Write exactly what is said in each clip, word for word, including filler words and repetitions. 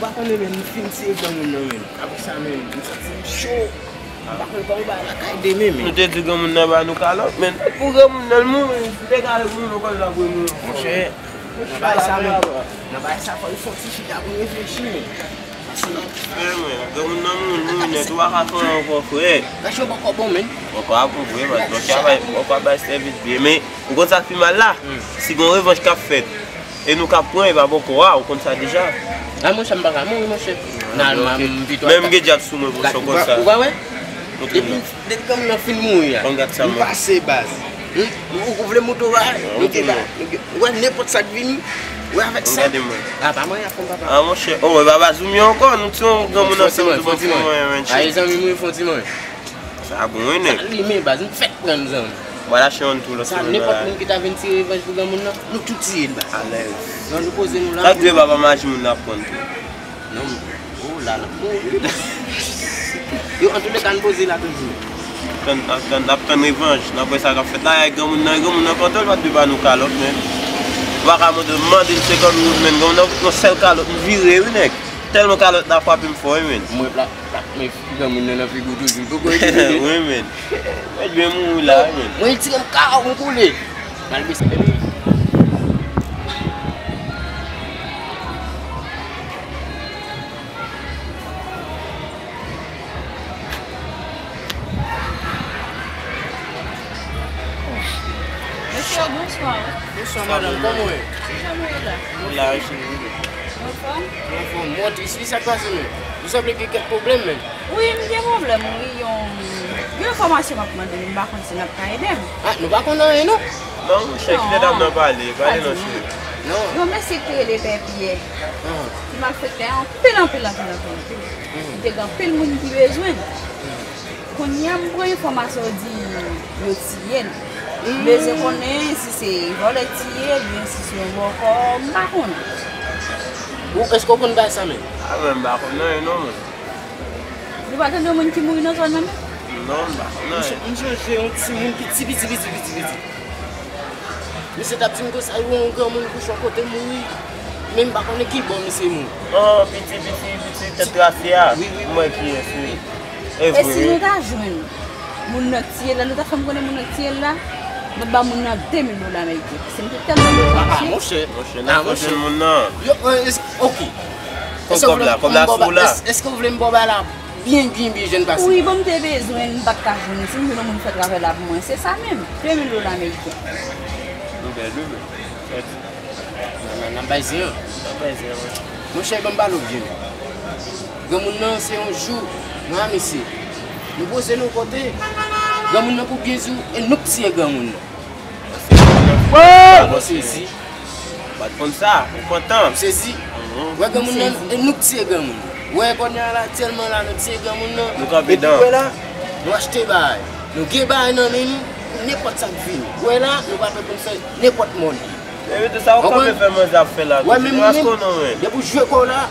M pa konnen, men m fin tiye granmoun nan, men. Apre sa, men, m santi m cho. M pa konn kòman bagay la ka ede, men, men. Nou te di granmoun nan ba nou kalòt, men. Pou granmoun nan, l mouri, si te ka mouri, nou konn l ap mouri. Monchè, nan bagay sa, men. Nan bagay sa, fò nou fè yon ti chita pou nou reflechi, men. Frè mwen, granmoun nan mouri, mouri nèt, ou pa ka fè anyen ankò, frè. Gason bòkò bon, men. Bòkò a bon vre, man. Bòkò a bay, bòkò a bay sèvis byen, men ou konn sa k pi mal la? Si gon revanch k ap fèt, e nou k ap pran, e pa bòkò a, ou konn sa deja. A, monchè, m pa ka mouri, monchè. Finalman, m pi twò. Menm gen djab sou mwen pou sa, ou konn sa. Ou pa wè? Depi, depi granmoun nan fin mouri a. Ou pase, baz. Ou, ou vle moute ou pa? Nou gen ba. Ou wè nenpòt sa k vini, ou wè avèk sa. Gade mwen. A, pa manyen avè m, papa. A, monchè. O, e pa baz ou m ye ankò, nou ti yon granmoun ansanm, nou bon ti manyen, men. Aye, zanmi m, wi, fè yon ti manyen. Sa bon, wi, nèg. Sa limen, baz, m fèk pran, zanmi. Wala, chè, yon tou lòt semèn la. Nenpòt moun ki ta vin tire revanj pou granmoun nan, nou tout tiye l, baz. Alèz. Non, nou poze nou la. Sa k di papa maji moun nan ap pran tou? Non, oh la la. Yo, antouleka, n poze la toujou. Tann, ap tann, ap tann revanj. N ap wè sa k ap fèt la, e granmoun nan, granmoun nan pantan, l pa t dwe ba nou kalòt, men. Ou pa ka mande, mande l senkant goud, men. Granmoun nan, yon sèl kalòt, m vire, wi, nèg. Tèlman kalòt la frape m fò, wi, men. Mwen, plat, plat, men granmoun nan nan figi w toujou, l poko retounen. Wi, men. Mwen byen mouri la, wi, men. Mwen, l tire m kaw, m koule. Malgre sa. Mesye, bonswa. Bonswa, madanm, kòman w ye? Kijan nou ye la? Nou la, wi, cheri. Anfòm? Anfòm. Bon, tris, wi, sa k pase, men? Ou sanble gen kèk pwoblèm, men. Wi, m gen pwoblèm, wi. Yon, yon enfòmasyon m ap mande, m pa konn si n ap ka ede m. A, nou pa konn anyen, non. Non, monchè, kite dam nan pale. Pale non, cheri. Non. Yon mesye ki rele Pè Pyè. Ki malfektè anpil, anpil, anpil, anpil, anpil. Li te gen anpil moun ki bezwen. Kounye a, m pran enfòmasyon, yo di yo tiye l. M bezwen konnen si se vòlè tiye l, oubyen si se yon bòkò, m pa konnen. Ou, èske w konn bagay sa menm? A, mwen, m pa konn anyen non, mwen. Nou pa tande yon moun ki mouri nan zòn nan menm? Non, m pa konn anyen. M sonje yon timoun piti, piti, piti, piti, piti. Misye t ap di m konsa, yon granmoun kouche yon kote mouri. Men m pa konnen ki bò misye mouri. Oh, piti, piti, piti, tèt trase a. Wi, wi, wi. M wè kiyès, wi. E si nou ta jwenn moun nan k tiye l la, nou ta fè m konnen moun nan k tiye l la, nou ba moun nan de mil dola ameriken. Paske m te tèlman bezwen. A, a, monchè. Monchè, n ap fè jwenn moun nan. Yo, e, ok. Kòb la, kòb la sou ou la. Èske w vle m ba w bagay la byen, byen, byen jèn pase? Wi, bon, m te bezwen, m pa t ka jwenn li. Si m jwenn yon moun fè travay la pou mwen, se sa menm. De mil dola ameriken. Nou bèl, wi, men. N ap, n ap bay zen an. N ap bay zen an, wi. Monchè, ban m pale w byen, men. Granmoun nan, se yon jou, mwen a misye. Nou poze nou kote. Granmoun nan pou byen di w, e nou k tiye granmoun nan. Wè! Ou sezi. Pa t konn sa, ou kontan. Ou sezi. Wè granmoun nan, e nou k tiye granmoun nan. Wè kounye a la, aktyèlman la, nou tiye granmoun nan. Nou kanpe dan. Epi wè la, nou achte bagay. Nou gen bagay nan men nou, pou nenpòt sa k vini. Wè la, nou pa pè pou n fè nenpòt mòni. Epi tou sa ou kanpe fè manzè ap fè la tou. Wè, men mwen menm, depi w jwe kò w la,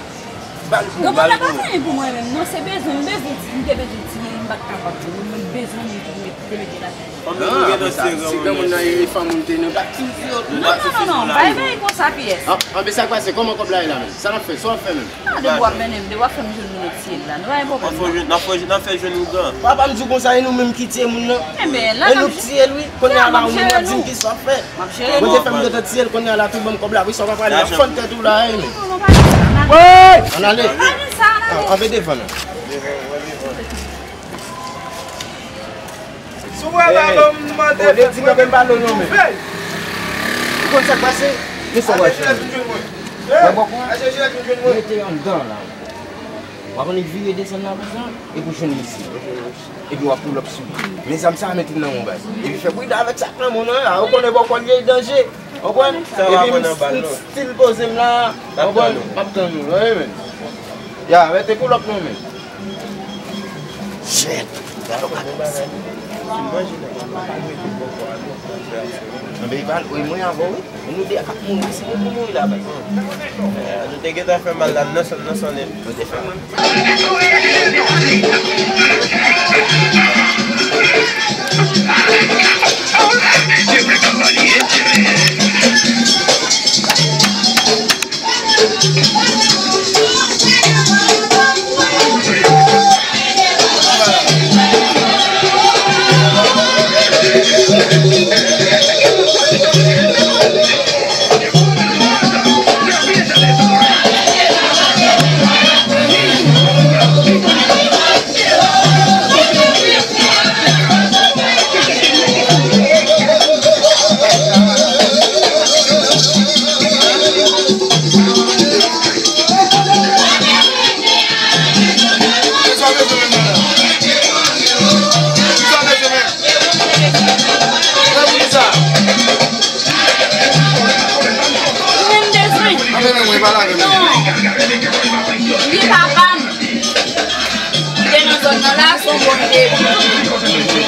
bal pou ou. Granmoun nan pa fè anyen pou mwen menm, non, se bezwen, m bezwen, m te bezwen tiye, m pa t kapab jwe, mwen bezwen li pou mwen te mete la. Kòm nou gentan tiye granmoun nan, si granmoun nan e fanm ou te nan, pa tiye l. Non, non, non, non, bay bagay konsa pyès. An, anben sa k pase, kòman kòb la ye la menm? Sa n ap fè, sa w ap fè menm? A, depi w ap mennen m, depi w ap fè m jwenn moun nan k tiye l la, nou pa gen pwoblèm. N ap fè w jwenn, n ap fè w jwenn, n ap fè w jwenn ougan. Papa m di w konsa, e nou menm ki tiye moun nan. Enben, la, e nou k tiye l, wi. Kounye a la, ou menm w ap di m kisa w ap fè. M ap jere nou. Bondye fè m gentan tiye l, kounye a la, tou ban m kòb la, wi, sa w pa prale, m ap fann tèt ou la, wi, men. Ann ale. Ann ale. Ann ale devan nan. Si w wè balon, m mande fè di kanpe m balon non, men. Ou konn sa k pase? Men sa w wè, cheri. Wè bòkò a? Mete anndan la. W ap annik vire desann la konsa, epi w jwenn misye. Epi w ap pull up sou li. Men zam sa a, mete l nan men w, baz. Epi fè prida avèk sa k nan men w nan la. Ou konnen bòkò l ye, danje. Ou konprann? Epi m, m still poze m la. Ou konprann? M ap tann ou. Wi, men. Ya, mete pull up nan men. Shit! Gade yon bagay. Anben, e pa l, wi, mwen avè w, wi. Nou de a k ap mouri, se nou pou mouri la, baz. Eh, nou te gentan fè mal la, nan sòn, nan sòn, nou te fè mal.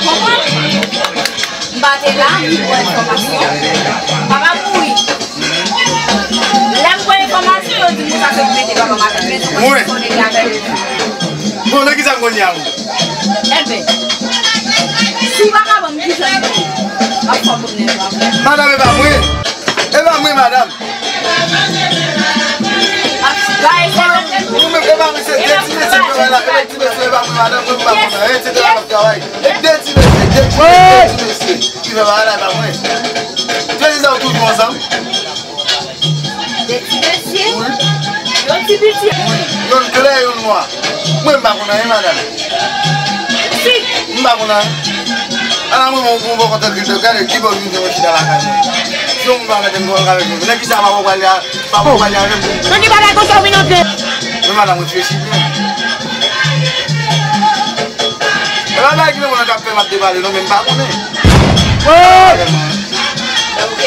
Konprann? M pa te la, m pran enfòmasyon. Papa mouri. Lè m pran enfòmasyon, yo di m konsa se pou mete papa m atè. Men se konsa se yon nèg ki avè l. Bon, nan ki sa m konn ya ou? Enben, si w pa ka ban m kijan m ye, m ap fè w konnen anvan. Madanm, e pa mwen. E pa mwen, madanm. Mwen menm, e pa mwen, se de ti mesye ki fè bagay la. E ti mesye, e pa mwen, madanm, mwen m pa konn anyen, se travay m ap travay. E de ti mesye, de ti mesye, de ti mesye ki fè bagay la, e pa mwen. Trezi an ou toujou ansanm? De ti mesye? Wi. Yon ti piti? Wi. Youn klè, youn nwa. Mwen m pa konn anyen, madanm. Si. M pa konn anyen. Ala mwen, mwen, mwen, mwen kontan ki te gade ki bò vin fè mwen chita lakay mwen. Si yon moun pa mete m dwòl avèk mwen, nan ki sa papa pral ya, papa pral ya avèk mwen. Nan ki bagay konsa w vin antre? Men madanm, reflechi byen. E pa bagay ki nan mwen k ap fè m ap depale, non, men m pa konnen. Vrèman. Ok.